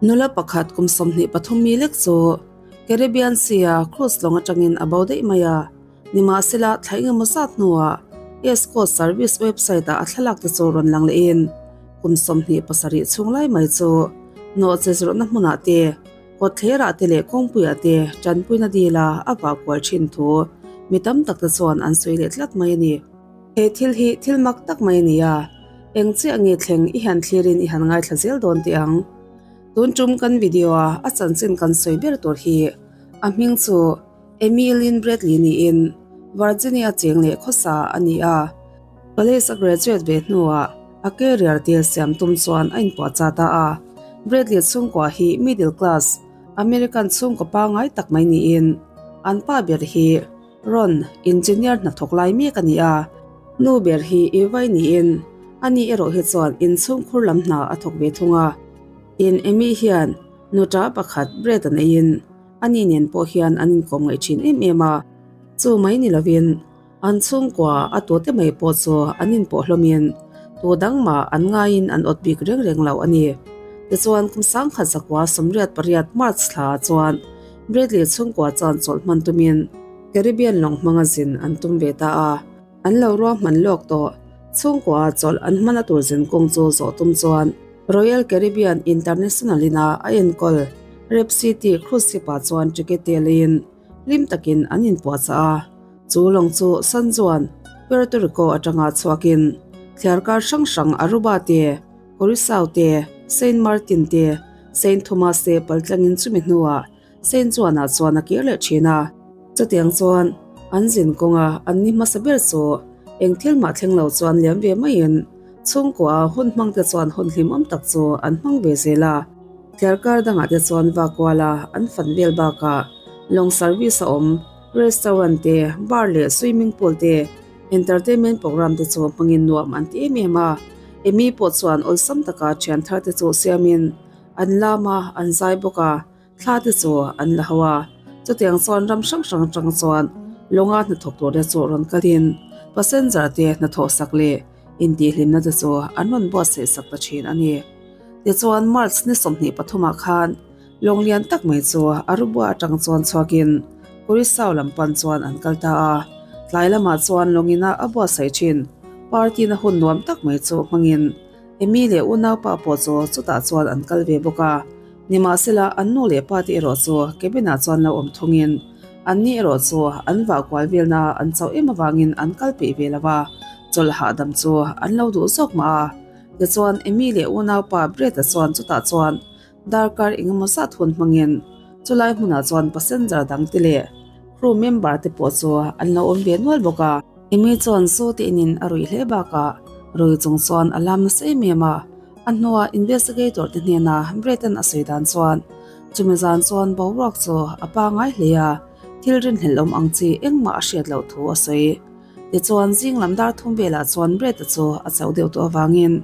Nula pakhat kum 23 mi lek chu Caribbean Sea-a cruise lawng atangin a bo daih mai a. Nimahsela, thla engemaw zat hnuah Escort Service website-ah a thlalak te chu rawn lang lehin kum 27 chhung lai mai chu nawhche zawrhna hmunah te, kawtthlerah te leh kawngpuiah te tanpuina dila a vah kual thin thu mi tam tak te chuan an sawi leh tlat mai a ni. He thil hi thil mak tak mai a ni a, eng chiah nge thleng i han thlirin i han ngaithla zel dawn teh ang. Tun tum kan video a a chanchin kan sawi ber tur hi a hming chu Emilyn Bradley niin Virginia cheng leh khawsa a ni a. College a graduate ve hnuah a career tel siam tum chuan a inpuah cha ta a. Bradley chhungkua hi middle class American chhungkaw pangngai tak mai niin an pa ber hi Ron, engineer hnathawk lai mek a ni a, nu ber hi Ivai niin ani erawh hi chuan inchhungkhur lam hna a thawk ve thung a. Tin, Amy hian nuta pakhat Brad a neiin ani nen pawh hian an inkawm ngaih thin em em a. Chu mai ni lovin an chhungkua a tute mai pawh chu an inpawh hlawmin tu dang mah an ngaiin an awt bik reng reng lo a ni. Tichuan, kum 1988 March thla ah chuan Bradley chhungkua chuan chawlh hman tumin Caribbean lawng hmanga zin an tum ve ta a, an lo ruahman lawk tawh. Chhungkua chawlh an hmana tur zin kawng chu zawh tum chuan Royal Caribbean International ina a enkawl Rep City cruise ship ah chuan ticket te leiin hlim takin an inpuahchah a. Chu lawng chu San Juan, Puerto Rico atanga chhuakin thliarkar hrang hrang Aruba te, Curaçao te, Saint Martin te, Saint Thomas te paltlangin chumi hnuah Saint Juan-ah chuan a kir leh thin a. Chutiang chuan an zin kawnga an ni hmasa ber chu eng thil mah thleng lo chuan liam ve maiin chhungkua hun hmang te chuan hun hlimawm tak chu an hmang ve zel a. Thliarkar dangah te chuan Vakuala an fan vel bakah lawng service a awm, restaurant te, bar leh swimming pool te, Entertainment program te chu hmangin nuam an ti em em a, Amy pawh chuan awlsam taka thian thar te chu siamin an lam a, an zai bawk a, thla te chu an la ho a. Chutiang chuan ram hrang hrang atang chuan lawnga hnathawk tur te chu rawn kalin passenger te hnathawh sak leh intihhlimna te chu an rawn buatsaih sak ta thin a ni. Tichuan March ni 23 ah khan lawng lian tak mai chu Aruba atang chuan chhuakin Curaçao lam pan chuan an kal ta a, tlai lamah chuan lawngina a buatsaih thin party na hun nuam tak mai chu hmangin Amy leh unaupa pawh chu chutah chuan an kal ve bawk a. Nimahsela an nu leh pa te erawh chu cabin ah chuan lo awm thungin an ni erawh chu an vah kual velna an chauh em avangin an kal peih ve lo a, chawlh hahdam chu an lo duh zawk mah a. Tichuan Amy leh unaupa Brett-a chuan chutah chuan Darkar engemaw zat hun hmangin chulai hmunah chuan passenger dang te leh crew member te pawh chu an lo awm ve nual bawk a. Amy chuan zu te inin a ruih hle bakah rui chung chuan a lam nasa em em a, a hnua investigator te hnena Brett-a'n a sawi dan chuan chumi zan chuan boruak chu a pangai hle a, thil rinhlelh awm ang chi engmah a hriat loh thu a sawi. Tichuan zing lam dar thum velah chuan Brett-a chu a chauh deuh tawh avangin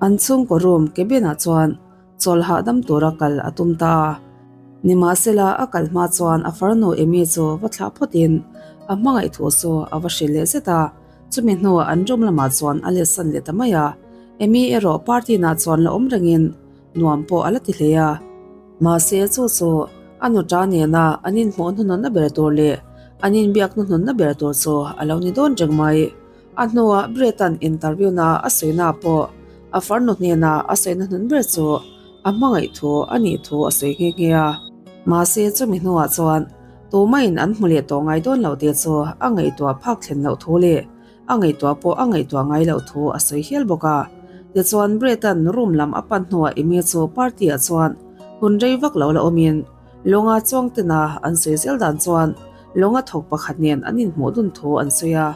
an chhungkaw room cabin-ah chuan Chawl hahdam tura kal a tum ta a. Nimahsela a kal hma chuan a farnu Amy chu va thlah phawtin a hmangaih thu chu a va hrilh leh zet a, chumi hnuah an room lamah chuan a letsan leh ta mai a. Amy erawh party nah chuan la awm rengin nuam pawh a la ti hle a. Mahse chu chu a nuta nena an inhmuh hnuhnawna ber tur leh an inbiak hnuhnawna ber tur chu a lo ni dawn reng mai. A hnuah Brett-a'n interview na a sawina pawh a farnu hnena a sawina hnun ber chu a hmangaih thu a nih thu a sawi nghe nghe a. Mahse chumi hnuah chuan tumaiin an hmu leh tawh ngai dawn loh te chu a ngaihtuah phak thlen loh thu leh a ngaihtuah pawh a ngaihtuah ngai loh thu a sawi hial bawk a. Tichuan Brett-a'n room lam a pan hnuah Amy chu party-ah chuan hun rei vak lo la awmin Lawnga chuang tena an sawi zel dan chuan lawnga thawk pakhat nen an inhmuh dun thu an sawi a.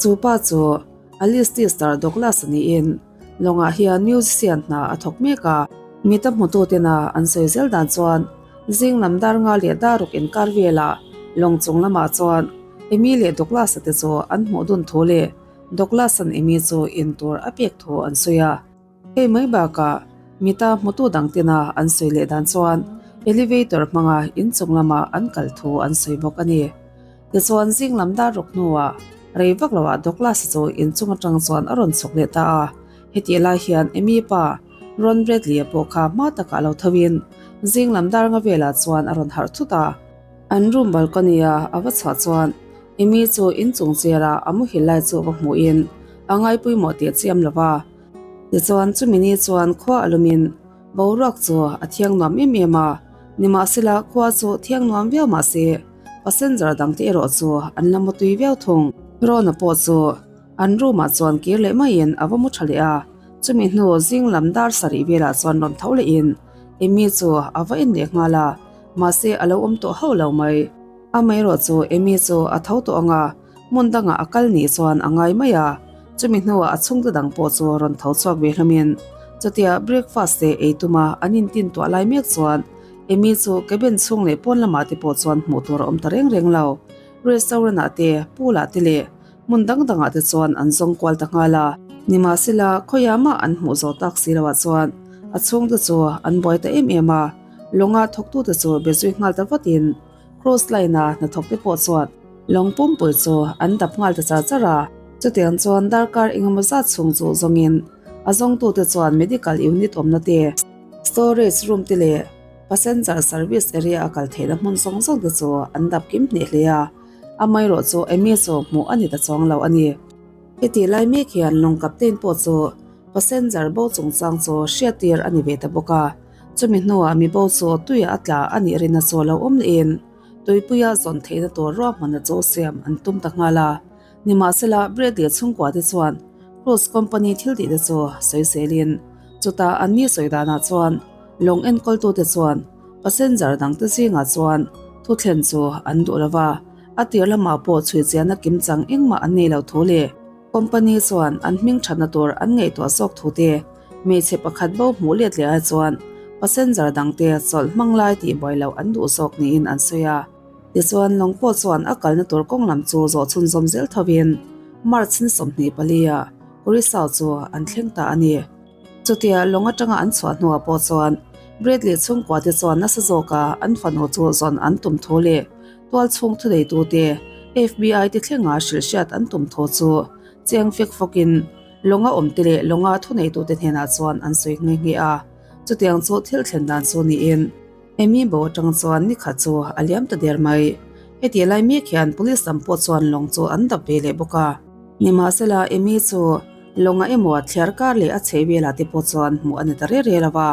Chu pa chu Alice Star Douglas a niin lawngah hian musician hna a thawk mek a. Mita hmutu tena an sawi zel dan chuan zing lam dar nga leh dar ruk inkar velah lawng chung lamah chuan Amy leh Douglas-a te chu an hmuh dun thu leh Douglas-a'n Amy chu in tur a pek thu an sawi a. Hei mai bakah mita hmutu dang tena an sawi leh dan chuan elevator hmanga inchung lama an kal thu an sawi bawk a ni. Tichuan zing lam dar ruk hnuah rei vak loah Douglas chu inchung atang chuan a rawn chhuk leh ta a. Hetih lai hian Amy pa Ron Bradley-a pawh kha hma takah lo tho in Zing lam dar nga velah chuan a rawn harh thut a. An room balcony a a va chhuah chuan Amy chu inchung chair a a muhil lai chu va hmuhin a ngaipawimawh teh chiam lo va. Tichuan chumi ni chuan khua a lumin boruak chu a thiang nuam em em a, nimahsela khua chu thiang nuam viau mahse passenger dangte erawh chu an la mu tui viau thung. Rona pawh chu an room ah chuan kir leh maiin a va mu tha leh a, chumi hnu zing lam dar sarih velah chuan rawn tho lehin Amy chu a va en leh nghal a, mahse a lo awm tawh hauh lo mai. Amaherawh chu Amy chu a tho tawh ang a, hmun dangah a kal nih chuan a ngai mai a, chumi hnuah a chhungte dang pawh chu rawn tho chhuak ve hlawmin chutia breakfast te ei tuma an intin tuah lai mek chuan Amy chu cabin chhung leh pawn lamah te pawh chuan hmuh tur a awm ta reng reng lo. Restaurant ah te, pool ah te leh hmun dang dangah te chuan an zawng kual ta nghal a. Nimahsela, khawiah mah an hmuh zawh tak si loah chuan a chhungte chu an buai ta em em a, lawnga thawktute chu be zui nghal ta vatin Cross line a hnathawk te pawh chuan lawng pumpui chu an dap nghal ta char char a. Chutiang chuan darkar engemaw zat chhung chu zawngin a zawngtute chuan medical unit awmna te, storage room te leh passenger service area a kal theihna hmun zawng zawng te chu an dap kim hneh hle a. Amaherawh chu Amy chu hmuh a ni ta chuang lo a ni. Heti lai mek hian lawng captain pawh chu passenger bo chungchang chu hriattir a ni ve ta bawk a. Chumi hnuah mi bo chu tuiah a tla a nih rinna chu a lo awm lehin tuipuia zawn theihna tur ruahmanna chu siam an tum ta nghal a. Nimahsela, Bradley chhungkua te chuan Cruise Company thil tihte chu sawi zelin chutah an ni sawi danah chuan lawng enkawltute chuan passenger dangte zingah chuan thuthlen chu an duh lo va, a tir lamah pawh chhui chianna kimchang engmah an nei lo thu leh company chuan an hming thatna tur an ngaihtuah zawk thu te Hmeichhe pakhat bo hmuh let leh ai chuan passenger dangte chawlh hmang lai tih buai loh an duh zawk niin an sawi a. Tichuan lawng pawh chuan a kalna tur kawng lam chu zawh chhunzawm zel thovin March ni 24 ah Curaçao chu an thleng ta a ni. Chutia lawng atanga an chhuah hnuah pawh chuan Bradley chhungkua te chuan nasa zawka an fanu chu zawn an tum thu leh tual chhung thuneitute FBI te thlenga hrilh hriat an tum thu chu cheng fek fawkin Lawnga awmte leh lawnga thuneitute hnenah chuan an sawi nghe nghe a, chutiang chu thil thlen dan chu niin Amy bo atang chuan nikhat chu a liam ta der mai. Heti lai mek hian police lam pawh chuan lawng chu an dap ve leh bawk a. Nimahsela Amy chu lawnga emaw thliar kar leh a chheh velah te pawh chuan hmuh a ni ta rel rel lo va.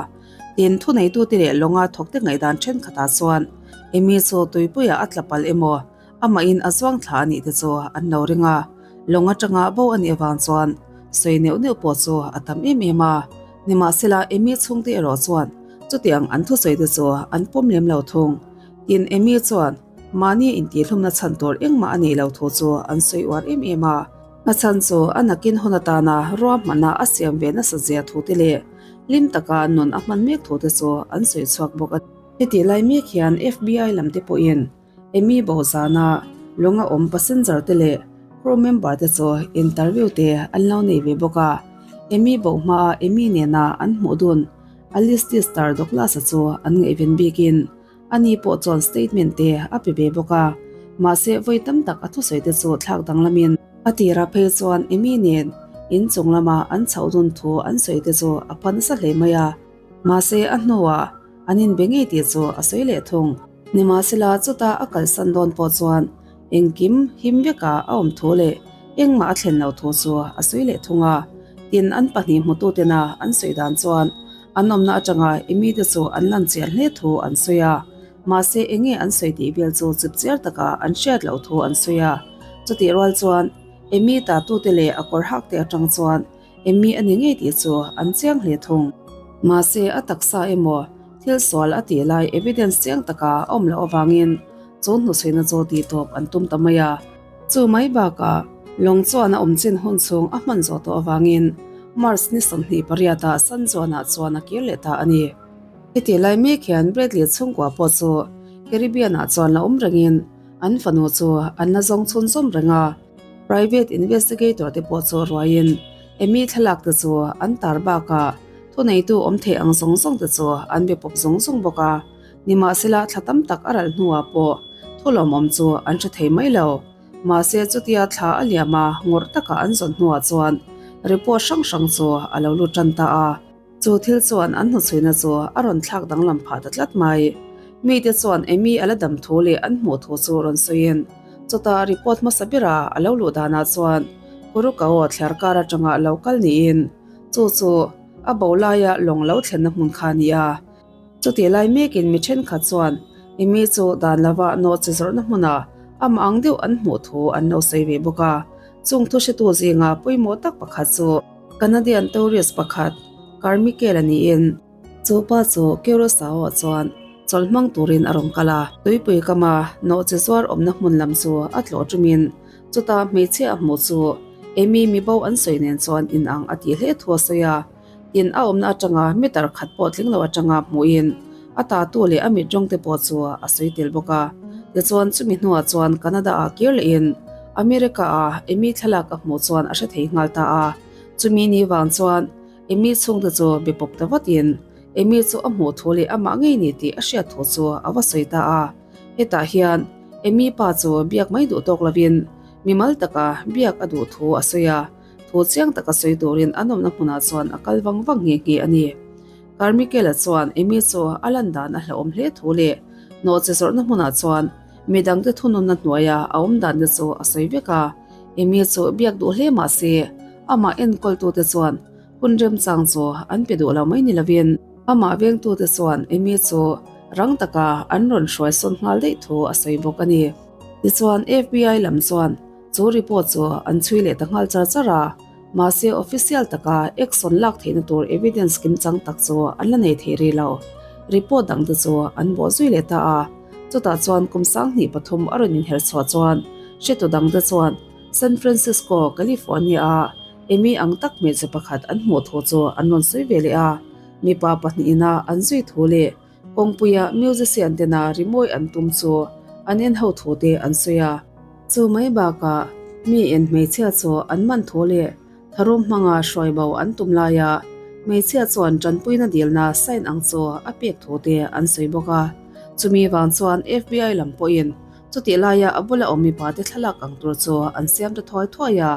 Tin, thuneitute leh lawnga thawkte ngaihdan thenkhatah chuan Amy chu tuipuiah a tla palh emaw Amahin a zuang thla a nih te chu an lo ring a, lawng atanga bo a nih avang chuan sawi neuh neuh pawh chu a tam em em a. Nimahsela Amy chhungte erawh chuan chutiang an thusawi te chu an pawm lem lo thung. Tin, Amy chuan mahni intihhlumna chhan tur engmah a neih lo thu chu an sawi uar em em a. A chhan chu a nakin hun atana ruahmanna a siam ve nasa zia thu te leh hlim taka nun a hman mek thu te chu an sawi chhuak bawk a. Hetih lai mek hian FBI lam te pawhin Amy Bozana lawnga awm passenger te leh crew member te chu interview te an lo nei ve bawk a. Amy bo hmaa Amy nena an hmuh dun Alice Star Douglas-a chu an ngaihven bikin ani pawh chuan statement te a pe ve bawk a. Mahse vawi tam tak a thusawi te chu thlak danglamin a tirah phei chuan Amy nen inchung lama an chhoh dun thu an sawi te chu a pha nasa hle mai a. Mahse a hnuah an inbe ngei tih chu a sawi leh thung. Nimahsela chuta a kalsan dawn pawh chuan engkim him veka a awm thu leh engmah a thlen lo thu chu a sawi leh thung a. Tin, an pahnih hmututena an sawi dan chuan an awmna atanga Amy te chu an lan chian hle thu an sawi a. Mahse enge an sawi tih vel chu chipchiar taka an hriat loh thu an sawi a. Chutih rual chuan Amy tatute leh a kawr hak te atang chuan Amy a ni ngei tih chu an chiang hle thung. Mahse, a taksa emaw thil sual a tih lai evidence chiang taka a awm loh avangin chu hnuchhuina chu tih tawp an tum ta mai a. Chu mai bakah lawng chuan a awm chin hun chhung a hman zawh tawh avangin March ni 28 ah San Juan-ah chuan a kir leh ta a ni. Heti lai mek hian Bradley chhungkua pawh chu Caribbean-ah chuan la awm rengin an fanu chu an la zawng chhunzawm reng a. Private investigator te pawh chu ruaiin Amy thlalak te chu an tar bakah thuneitu awm theih ang zawng zawng te chu an be pawp zawng zawng bawk a. Nimahsela thla tam tak a ralh hnuah pawh thu lawmawm chu an hre thei mai lo. Mahse chutia thla a liam a ngawrh taka an zawn hnuah chuan report hrang hrang chu a lo lut tan ta a. Chu thil chuan an hnuchhuina chu a rawn thlak danglam phah ta tlat mai. Mite chuan Amy a la dam thu leh an hmuh thu chu rawn sawiin, chutah report hmasa bera a lo luh danah chuan Kurukao thliar kar atanga lo kal niin chu chu a bo laia lawng lo thlenna hmun kha a ni a. Chutih lai mekin mi thenkhat chuan Amy chu dan lova nawhchi zawrhna hmunah amah ang deuh an hmuh thu an lo sawi ve bawk a. Chung thu hretu zinga pawimawh tak pakhat chu Canadian tourist pakhat Carmichael a niin chu pa chu Curacao ah chuan chawlh hmang turin a rawn kal a. Tuipui kama nawhchi zuar awmna hmun lam chu a tlawh ṭumin chuta hmeichhia a hmuh chu Amy mibo an sawi nen chuan inang a tih hle thu a sawi a. Tin, a awmna atanga meter khat pawh tling lo atanga hmuhin a tatu leh a mit rawng te pawh chu a sawi tel bawk a. Tichuan, chumi hnuah chuan Canada-ah kir lehin America-a Amy thlalak a hmuh chuan a hre thei nghal ta a. Chumi ni vang chuan Amy chhungte chu be pawp ta vatin Amy chu a hmuh thu leh amah ngei ni tih a hriat thu chu a va sawi ta a. Hetah hian Amy pa chu biak mai duh tawk lovin mimal taka biak a duh thu a sawi a. Thu chiang taka sawi turin an awmna hmunah chuan a kal vang vang nghe nghe a ni. Carmichael-a chuan Amy chu a lan dan a hlauhawm hle thu leh nawhchi zawrhna hmunah chuan midangte thununna hnuaia a awm dan te chu a sawi vek a. Amy chu biak duh hle mah se, amah enkawltute chuan hun remchang chu an pe duh lo mai ni lovin amah vengtute chuan Amy chu rang taka an rawn hruai sawn nghal daih thu a sawi bawk a ni. Tichuan, FBI lam chuan Chu report chu an chhui leh ta nghal char char a, mahse official taka action lak theihna tur evidence kimchang tak chu an la nei thei rih lo. Report dang te chu an bawh zui leh ta a, chutah chuan kum 23 a rawn inher chhuah chuan hretu dang te chuan San Francisco, California a Amy ang tak hmeichhe pakhat an hmuh thu chu an rawn sawi ve leh a, mipa pahnihin a an zui thu leh Kawngpuia musician tena rimawi an tum chu an en ho thu te an sawi a. Chu mai bakah mi en hmeichhia chu an man thu leh tharum hmanga hruai bo an tum laia hmeichhia chuan tanpuina dilna sign ang chu a pek thu te an sawi bawk a. Chumi vang chuan FBI lam pawhin chutih laia a bula awm mipa te thlalak ang tur chu an siam ta thuai thuai a,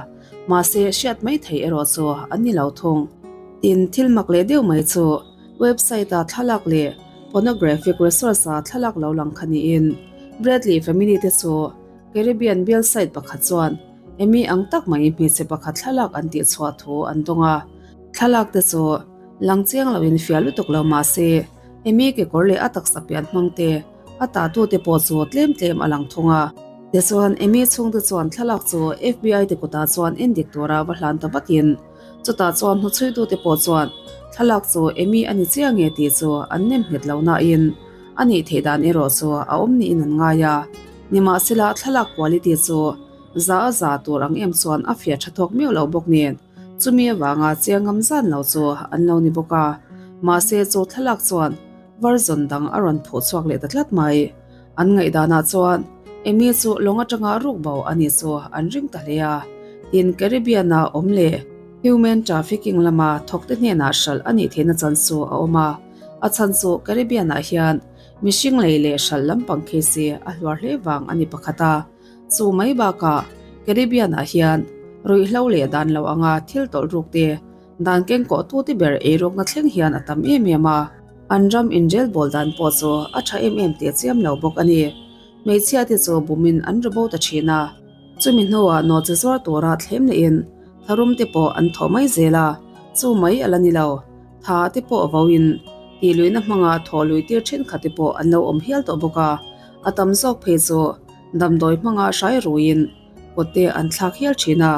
mahse hriat mai thei erawh chu an ni lo thung. Tin, thil mak leh deuh mai chu Website-a thlalak leh pornographic resource-a thlalak lo lang kha niin, Bradley family te chu Caribbean bial site pakhat chuan Amy ang tak mai hmeichhe pakhat thlalak an tihchhuah thu an dawng a. Thlalak te chu lang chiang loin fiah lutuk lo mah se, Amy kekawr leh a taksa pian hmang te, a tahtute pawh chu tlem tlem a lang thung a. Tichuan, Amy chhungte chuan thlalak chu FBI te kutah chuan endik tura va hlan ta vatin, Chutah chuan hnuchhuitute pawh chuan thlalak chu Amy a ni chiang nge tih chu an nem nghet lo nain a nih theih dan erawh chu a awm niin an ngai a. Nimahsela thlalak quality chu za a za tur ang em chuan a fiah tha thawk miau lo bawk nen chumi avanga chiang ngam zan lo chu an lo ni bawk a. Mahse chu thlalak chuan version dang a rawn phuh chhuak leh ta tlat mai. An ngaihdanah chuan Amy chu lawng atanga ruk bo a nih chu an ring ta hle a, tin Caribbean-a awm leh human trafficking lama thawkte hnenah hralh a nih theihna chan chu a awm a, a chhan chu Caribbean-ah hian mihring lei leh hralh lampang case hi a hluar hle vang a ni pakhat a, chu mai bakah Caribbean-ah hian ruihhlo leh dan lo anga thil tawlh ruk te Dan kengkawh tute ber eirukna thleng hian a tam em em a, an ram inrel bawl dan pawh chu a tha em em teh chiam lo bawk a ni. Hmeichhia te chu bumin an ru bo ta thin a, chumi hnuah nawhchi zuar tura thlem lehin tharum te pawh an thawh mai zel a, chu mai a la ni lo, tha te pawh vauin tihluihna hmanga thawh lui tir thenkhat te pawh an lo awm hial tawh bawk a, a tam zawk phei chu damdawi hmanga hrai ruiin kut te an thlak hial thin a,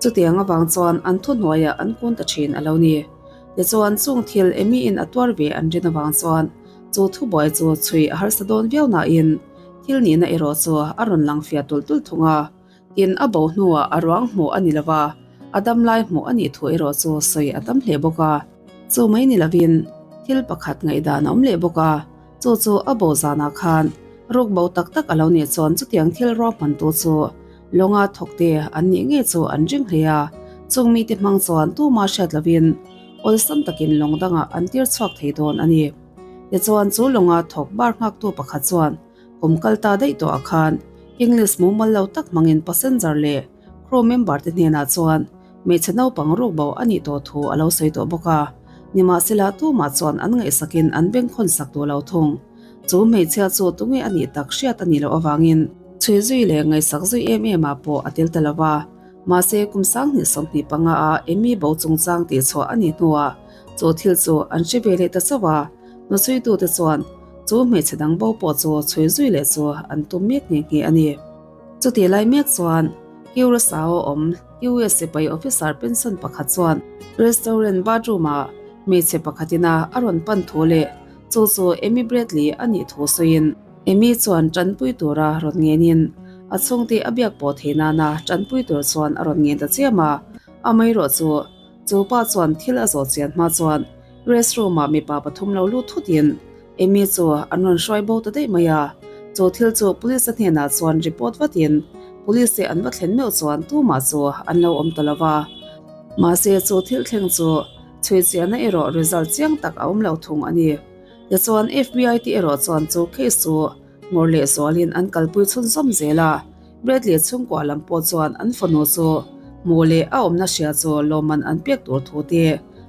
chutiang avang chuan an thuhnuaiah an kun ta thin a lo ni. Tichuan chung thil Amy-in a tuar ve an rin avang chuan chu thubuai chu chhui a harsa dawn viau nain thil nihna erawh chu a rawn lang fiah tulh tulh thung a, tin a bo hnuah a ruang hmuh a ni lo va, a dam lai hmuh a nih thu erawh chu sawi a tam hle bawk a. Chu mai ni lovin thil pakhat ngaihdan a awm leh bawk a. Chu chu a bo zanah khan ruk bo tak tak a lo nih chuan chutiang thil ruahmantu chu lawnga thawkte an nih ngei chu an ring hle a, chung mite hmang chuan tuma hriat lovin awlsam takin lawng dangah an tir chhuak thei dawn a ni. Tichuan chu lawnga thawk bar nghaktu pakhat chuan kum kal ta daih tawhah khan English mumal lo tak hmangin passenger leh crew member te hnenah chuan hmeichhe naupang ruk bo a nih tawh thu a lo sawi tawh bawk a. Nimahsela tumah chuan an ngaihsakin an bengkhawn sak duh lo thung. Chu hmeichhia chu tunge a nih tak hriat a nih loh avangin chhui zui leh ngaihsak zui em em ah pawh a tel ta lo va. Mahse kum 2025 a Amy bo chungchang tihchhuah a nih hnuah chu thil chu an hre ve leh ta chauh a, hnuchhuitute chuan chu hmeichhe dang bo pawh chu chhui zui leh chu an tum mek nghe nghe a ni. Chutih lai mek chuan Curaçao awm US sipai officer pension pakhat chuan restaurant bathroom ah hmeichhe pakhatin a a rawn pan thu leh chu chu Amy Bradley a nih thu sawiin Amy chuan tanpui tura rawn ngenin a chhungte a biak pawh theih nana tanpui tur chuan a rawn ngen ta chiam a, amaherawh chu chu pa chuan thil a zawh chian hma chuan restroom ah mipa pathum lo lut thutin Amy chu an rawn hruai bo ta daih mai a, chu thil chu police a hnenah chuan report vatin police te an va thlen meuh chuan tumah chu an lo awm ta lo va. Mahse chu thil thleng chu chhuichiahna erawh result chiang tak a awm lo thung a ni. Tichuan FBI te erawh chuan chu case chu ngawr leh zualin an kalpui chhunzawm zel a, Bradley chhungkua lam pawh chuan an fanu chu hmuh leh a awmna hria chu lawmman an pek tur thu te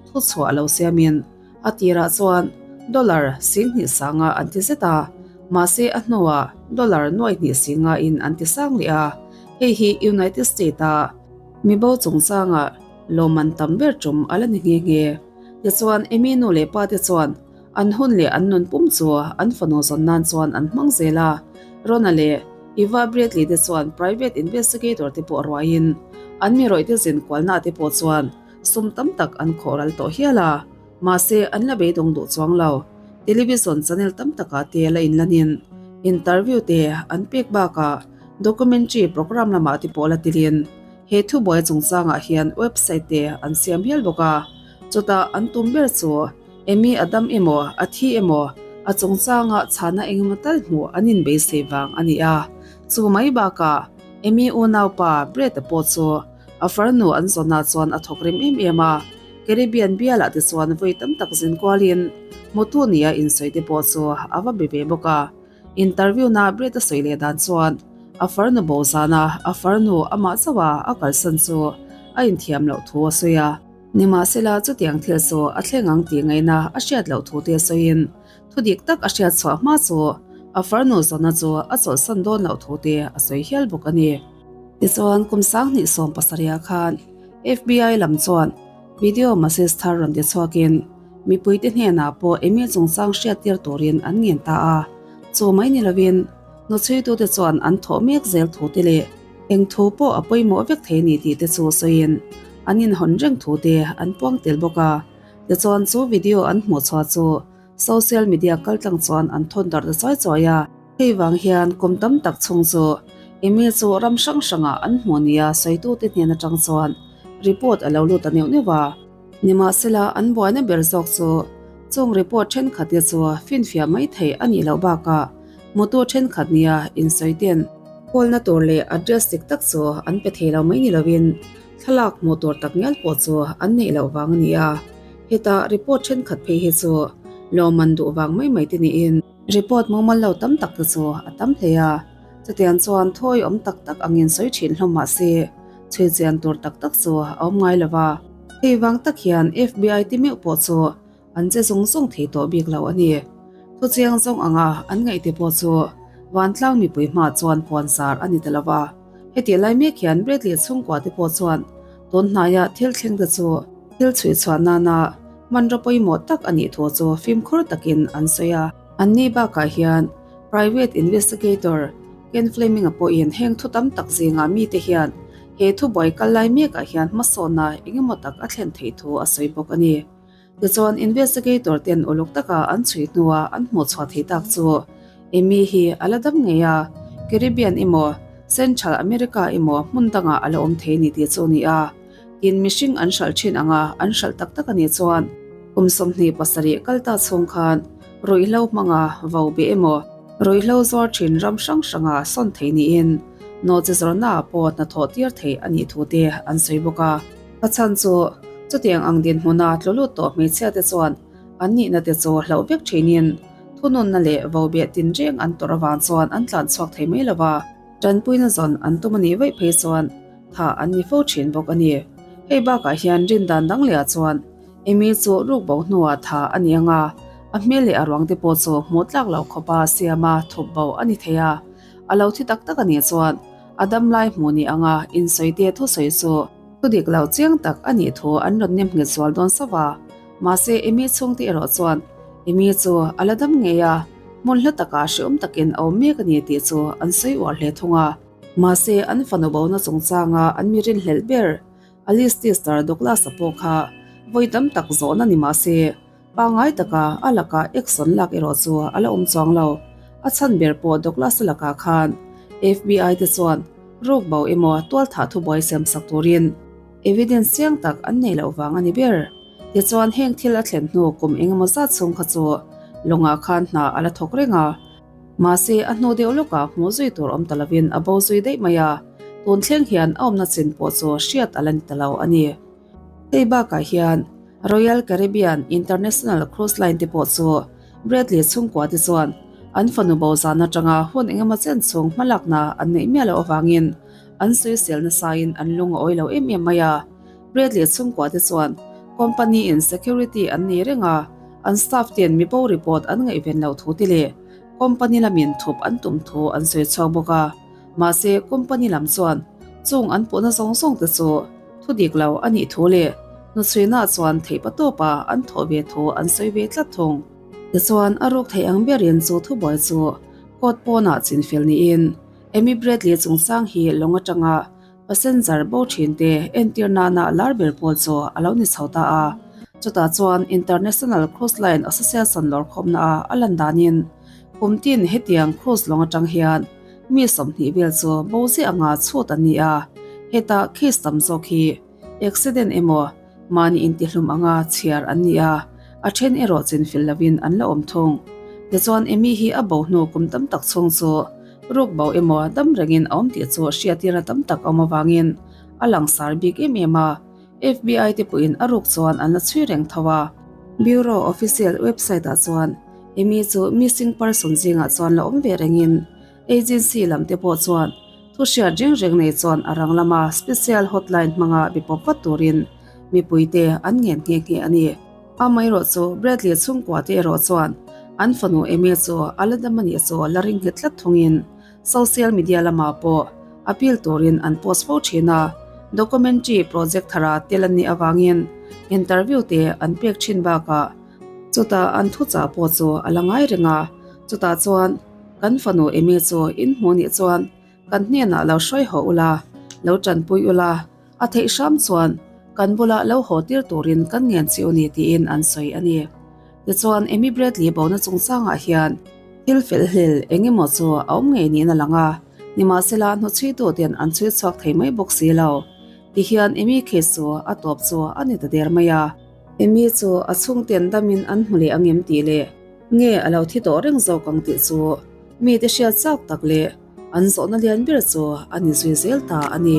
thuchhuah a lo siamin A tirah chuan dollar 20 sanga an ti zet a, mahse a hnuah dollar nuaihnih singa in an ti sang leh a, hei hi United State-a mibo chungchanga lawmman tam ber tum a la ni nghe nghe. Tichuan Amy nu leh pa te chuan an hun leh an nun pum chu an fanu zawn nan chuan an hmang zel a, Rona leh Eva Bradley te chuan private investigator te pawh ruaiin an mi rawih te zin kualna te pawh chuan Sum tam tak an khawh ral tawh hial a, mahse an la beidawng duh chuang lo. Television channel tam takah te la inlanin interview te an pek bakah documentary programme lamah te pawh la tilin he thubuai chungchangah hian website te an siam hial bawk a. Chutah an tum ber chu Amy a dam emaw a thi emaw a chungchanga chhana engemaw tal hmuh an inbeisei vang a ni a. Chu mai bakah Amy unaupa Brett-a pawh chu A farnu an zawnah chuan a thawk rim em em a, Caribbean bialah te chuan vawi tam tak zin kualin hmutu nia insawi te pawh chu a va be ve bawk a. Interview na Brett a sawi leh dan chuan a farnu bo zana a farnu amah chauha a kalsan chu a inthiam loh thu a sawi a. Nimahsela chutiang thil chu a thleng ang tih ngaihna a hriat loh thu te sawiin thu dik tak a hriat chhuah hma chu a farnu zawna chu a chawlhsan dawn loh thu te a sawi hial bawk a ni. Tichuan, kum 2017 khan FBI lam chuan video message thar rawn ti chhuakin mipuite hnenah pawh Amy chungchang hriattir turin an ngen ta a. Chu mai ni lovin, hnuchhuitute chuan an thawh mek zel thu te leh eng thu pawh a pawimawh vek thei ni tih te chu sawiin an inhawn reng thu te an puang tel bawk a. Tichuan, chu video an hmuh chhuah chu Social media kaltlang chuan an thawn darh ta chawi chawi a. Hei vang hian kum tam tak chhung chu Amy chu ram hrang hrangah an hmuh nia sawitute hnen atang chuan report a lo lut ta neuh neuh a. Nimahsela an buaina ber zawk chu chung report thenkhat te chu finfiah mai theih a nih loh bakah hmutu thenkhat nia insawi ten kawlna tur leh address dik tak chu an pe thei lo mai ni lovin thlalak hmuh tur tak ngial pawh chu an neih loh vang a ni a. Heta report thenkhat phei hi chu lawmman duh vang mai mai te niin report mumal lo tam tak te chu a tam hle a, chutiang chuan thawi awm tak tak angin sawi thin hlawm mah se chhui chian tur tak tak chu a awm ngai lo va. Hei vang tak hian FBI te meuh pawh chu an che zung zung thei tawh bik lo a ni. Thuchiang zawng anga an ngaih te pawh chu vantlang mipui hma chuan puan zar a ni ta lo va. Hetih lai mek hian Bradley chhungkua te pawh chuan tun hnaia thil thleng te chu thil chhuih chhuah nana hmanraw pawimawh tak a nih thu chu fimkhur takin an sawi a. Anni bakah hian private investigator Ken Fleming-a pawhin heng thu tam tak zingah mite hian he thubuai kal lai mekah hian hmasawnna engemaw tak a thlen theih thu a sawi bawk a ni. Tichuan investigator ten uluk taka an chhui hnua an hmuh chhuah theih tak chu Amy hi a la dam ngei a, Caribbean emaw Central America emaw hmun dangah a la awm thei ni tih chu a ni a. Tin mihring an hralh thin anga an hralh tak tak a nih chuan kum 27 kal ta chhung khan ruihhlo hmanga vo be emaw ruihhlo zuar thin ram hrang hranga sawn thei niin nawhchi zawrhnaah pawh hnathawh tir theih a nih thu te an sawi bawk a. A chhan chu chutiang ang dinhmuna tlu lut tawh hmeichhia te chuan an nihna te chu hlauh vek thinin thununna leh vobeh tinreng an tawrh avang chuan an tlan chhuak thei mai lo va, tanpuina zawn an tum a nih vaih phei chuan tha an ni fo thin bawk a ni. Hei bakah hian rindan dang lehah chuan Amy chu ruk bo hnuah tha a ni ang a, a hmel leh a ruang te pawh chu hmuh tlak loh khawpa siama thup bo a ni thei a. A lo thi tak tak a nih chuan a dam lai hmuh ni anga insawi te thusawi chu thu dik lo chiang tak a nih thu an rawn nem nghet zual dawn sauh a. Mahse Amy chhungte erawh chuan Amy chu a la dam ngei a, hmun hla takah hreawm takin a awm mek a ni tih chu an sawi uar hle thung a. Mahse an fanu bona chungchanga an mi rinhlelh ber Alice Tister Douglas-a pawh kha vawi tam tak zawhna ni mahse pangngai taka a lakah action lak erawh chu a la awm chuang lo. A chhan ber pawh Douglas-a lakah khan FBI te chuan ruk bo emaw tualthah thubuai siam sak turin evidence chiang tak an nei loh vang a ni ber. Tichuan heng thil a thlen hnu kum engemaw zat chhung kha chu lawngah khan hna a la thawk reng a. Mahse a hnu deuh lawkah hmuh zui tur awm ta lovin a bo zui daih mai a, tun thleng hian a awmna chin pawh chu hriat a la ni ta lo a ni. Hei bakah hian Royal Caribbean International Cruise Line te pawh chu Bradley chhungkua te chuan an fanu bo zan atanga hun engemaw chen chhung hmalakna an neih miah loh avangin an sawisel nasain an lung a awi lo em em mai a. Bradley chhungkua te chuan company in security an nei reng a, an staff ten mibo report an ngaihven loh thu te leh company lamin thup an tum thu an sawi chhuak bawk a. Mahse company lam chuan chung an puhna zawng zawng te chu thu dik lo a nih thu leh hnuchhuina chuan theihpa tawpa an thawh ve thu an sawi ve tlat thung. Tichuan a ruk theih ang berin chu thubuai chu court pawnah chinfel niin Amy Bradley chungchang hi lawng atanga Passenger bo thin te entir nana lar ber pawl chu a lo ni chho ta a. Chutah chuan International Cruise Line Association lawrkhawmna a a lan danin kum tin hetiang cruise lawng atang hian mi 20 vel chu bo ziah anga chhut an ni a. Heta case tam zawk hi accident emaw mahni intihlum anga chhiar an ni a, a then erawh chinfil lovin an la awm thung. Tichuan Amy hi a bo hnu kum tam tak chhung chu Ruk bo emaw dam rengin a awm tih chu hriatirna tam tak a awm avangin a langsar bik em em a, FBI te pawhin a ruk chuan an la chhui reng tho a. Bureau official website ah chuan Amy chu missing person zingah chuan la awm ve rengin agency lam te pawh chuan thu hriat reng reng nei chuan a rang lama special hotline hmanga be pawp vat turin mipuite an ngen nghe nghe a ni. Amaherawh chu Bradley chhungkua te erawh chuan an fanu Amy chu a la dam a nih chu la ring nghet tlat thungin social media lamah pawh appeal turin an post fo thin a, documentary project thara tel an nih avangin interview te an pek thin bakah chutah an thuchah pawh chu a la ngai reng a, chutah chuan kan fanu Amy chu in hmuh nih chuan kan hnenah lo hruai haw ula, lo tanpui ula. A theih hram chuan kan bulah lo haw tir turin kan ngen chiu ni tiin an sawi a ni. Tichuan Amy Bradley bona chungchangah hian thil fel hlel eng emaw chu a awm ngei niin a lang a, nimahsela hnuchhuitu ten an chhui chhuak thei mai bawk si lo. Tihian Amy case chu a tawp chu a ni ta der mai a. Amy chu a chhungten damin an hmu leh angem tih leh nge a lo thi tawh reng zawk ang tih chu mite hriat chak tak leh an zawhna lian ber chu a ni zui zel ta a ni.